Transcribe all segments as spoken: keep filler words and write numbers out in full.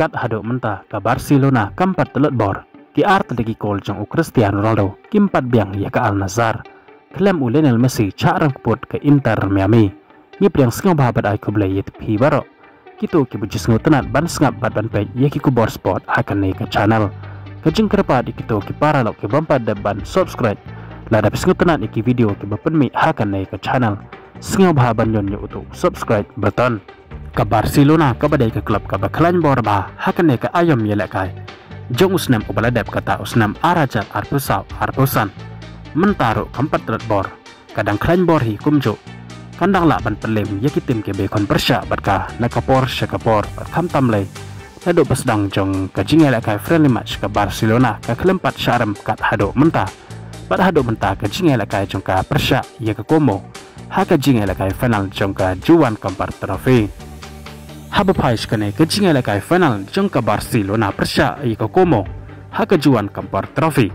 Kat haduh mynta ka Barcelona kam pat tlot bor. Ki artylli ki kol jong u Cristiano Ronaldo kim pat biang ïa ka Al Nassr. Khlem u Lionel Messi shah rem kput ka Inter Miami. Ngi pdiang sngewbha bad ai khublei ïa phi baroh kito kiba ju sngewtynnat ban sngap bad ban peit ïa ki khubor sport ha kane ka channel. Ka jingkyrpad ïa kito ki paralok ki bym pat dep ban subscribe, lada phi sngewtynnat ïa ki video kiba pynmih ha kane ka channel, sngewbha ban ñion ïa uto u subscribe button. Ka Barcelona kaba dei ka klub kaba khlaiñ bor bha ha kane ka aïom ïalehkai jong u snem uba la dep, kata u snem ar hajar arphew saw arphew san. Mynta ruh kam pat tlot bor. Ka dang khlaiñ bor hi kumjuh. Kan dang lah ban pynlem ïa ki tim kiba khun pyrshah bad ka na ka por sha ka por, bad khamtam lei naduh ba sdang jong ka jingïalehkai friendly match, ka Barcelona ka khlem pat shah rem kat haduh mynta. Bad haduh mynta ka jingïalehkai jong ka pyrshah ïa ka Como ha ka jingïalehkai final jong ka Joan Gamper Trophy. Haba phai sha kane ka jingïalehkai final jong ka Barcelona pyrshah ïa ka Como ha ka Joan Gamper Trophy,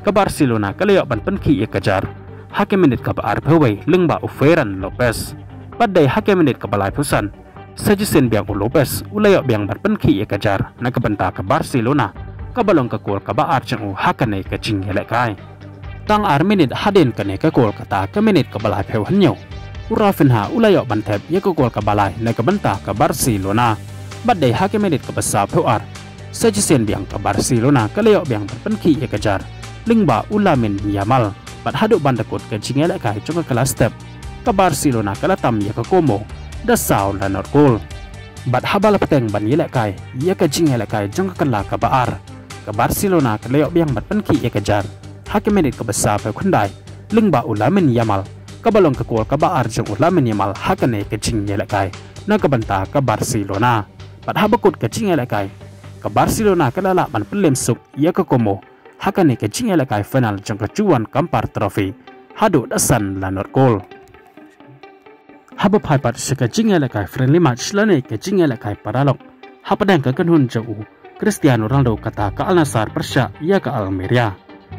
ka Barcelona ka la ïoh ban pynkhih ïa ka jar ha ka minit kaba arphew wei lyngba u Ferran Lopez. Bad dei ha ka minit kaba laiphew san, sa shisien biang u Lopez u la ïoh biang ban pynkhih ïa ka jar na ka bynta ka Barcelona, kaba long ka kol kaba ar jong u ha kane ka jingïalehkai. Tang ar minit hadien kane ka kol, kata ka minit kaba laiphew hynñiew, u Raphinha u la ïoh ban thep ïa ka kol kaba lai na ka bynta ka Barcelona. Bad dei ha ka minit kaba sawphew ar, sa shisien biang ka Barcelona ka la ïoh biang ban pynkhih ïa ka jar lyngba u Lamine Yamal. Bad haduh ban da kut ka jingïalehkai jong ka la step, ka Barcelona ka la tam ïa ka Como da saw la not kol. Bad haba la pteng ban ïalehkai ïa ka jingïalehkai jong ka la kaba ar, ka Barcelona ka la ïoh biang ban pynkhih ïa ka jar ha ka minit kaba sawphew khyndai lyngba u Lamine Yamal, kaba long ka kol kaba ar jong u Lamine Yamal ha kane ka jingïalehkai na ka bynta ka Barcelona. Bad haba kut ka jingïalehkai, ka Barcelona ka la lah ban pynlem suk ïa ka Como ha kane ka jingïalehkai final jong ka Joan Gamper Trophy haduh da san la not kol. Haba phai pat sha ka jingïalehkai friendly match lane ka jingïalehkai paralok hapdeng ka kynhun jong u Cristiano Ronaldo, kata ka Al Nassr pyrshah ïa ka Almeria,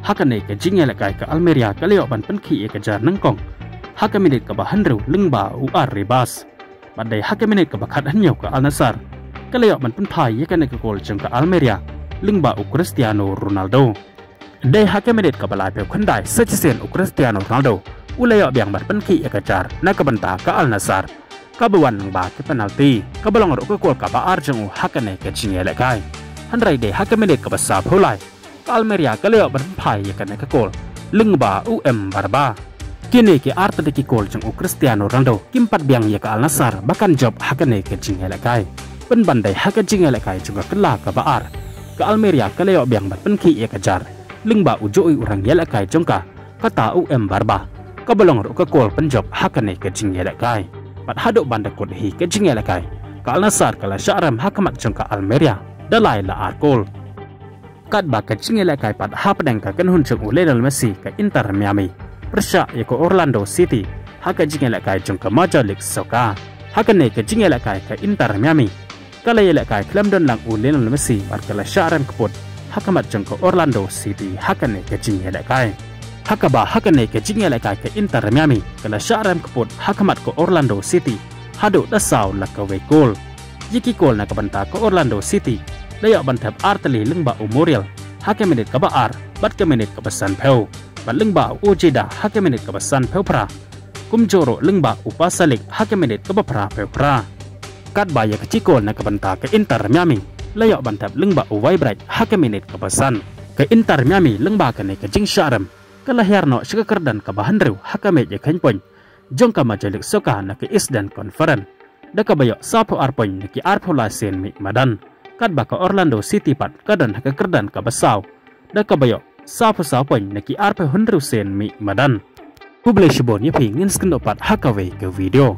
ha kane ka jingïalehkai ka Almeria ka la ïoh ban pynkhih ïa ka jar nyngkong ha ka minit kaba hynriew lyngba u Arribas. Bad dei ha ka minit kaba khathynñiew ka Al Nassr ka la ïoh ban pynphai ïa kane ka kol jong ka Almeria lyngba u Cristiano Ronaldo. Dei ha ka minit kaba laiphew khyndai, sa shisien u Cristiano Ronaldo u la ïoh biang ban pynkhih ïa ka jar na ka bynta ka Al Nassr, kaba wan lyngba ka penalty, kaba long ruh ka kol kaba ar jong u ha kane ka jingïalehkai. Hynrei dei ha ka minit kaba sawphew lai, ka Almeria ka la ïoh ban pynphai ïa kane ka kol lyngba u Mbarba. Kine ki artylli ki kol jong u Cristiano Ronaldo kim pat biang ïa ka Al Nassr ba kan jop ha kane ka jingïalehkai, pynban dei ha ka jingïalehkai jong ka la kaba ar, ka Almeria ka la ïoh biang ban pynkhih ïa ka jar lyngba u juh u rangïalehkai jong ka, kata u Mbarba, kaba long ruh ka kol pynjop ha kane ka jingïalehkai. Bad haduh ban da kut hi ka jingïalehkai, ka Al Nassr ka la shah rem ha khmat jong ka Almeria da lai la ar kol. Katba ka jingïalehkai pat hapdeng ka kynhun jong u Lionel Messi, ka Inter Miami, pyrshah ïa ka Orlando City ha ka jingïalehkai jong ka Major League Soccer. Ha kane ka jingïalehkai ka Inter Miami ka la ïalehkai khlem don lang u Lionel Messi bad ka la shah rem kput ha khmat jong ka Orlando City ha kane ka jingïalehkai. Ha kaba ha kane ka jingïalehkai ka Inter Miami ka la shah rem kput ha khmat ka Orlando City haduh da saw la kawei kol. Ïa ki kol na ka bynta ka Orlando City la ïoh ban thep artylli lyngba u Muriel ha ka minit kaba ar bad ka minit kaba sanphew, bad lyngba u Ojeda ha ka minit kaba sanphew phra, kumjuh ruh lyngba u Pasalic ha ka minit kaba phraphew phra. Katba ïa ka shi kol na ka bynta ka Inter Miami la ïoh ban thep lyngba u Waibright ha ka minit kaba san. Ka Inter Miami lyngba kane ka jingshah rem ka la hiar noh sha ka kyrdan kaba hynriew ha ka mej ïakheiñ point jong ka Major League Soccer na ka Eastern Conference da kaba ïoh sawphew ar point na ki arphew lai sien mih madan. Katba ka Orlando City pat ka don ha ka kyrdan kaba saw da kaba ïoh sawphew saw point na ki arphew hynriew sien mih madan. Khublei shibun ïa phi, ngin sa ïakynduh pat ha kawei ka video.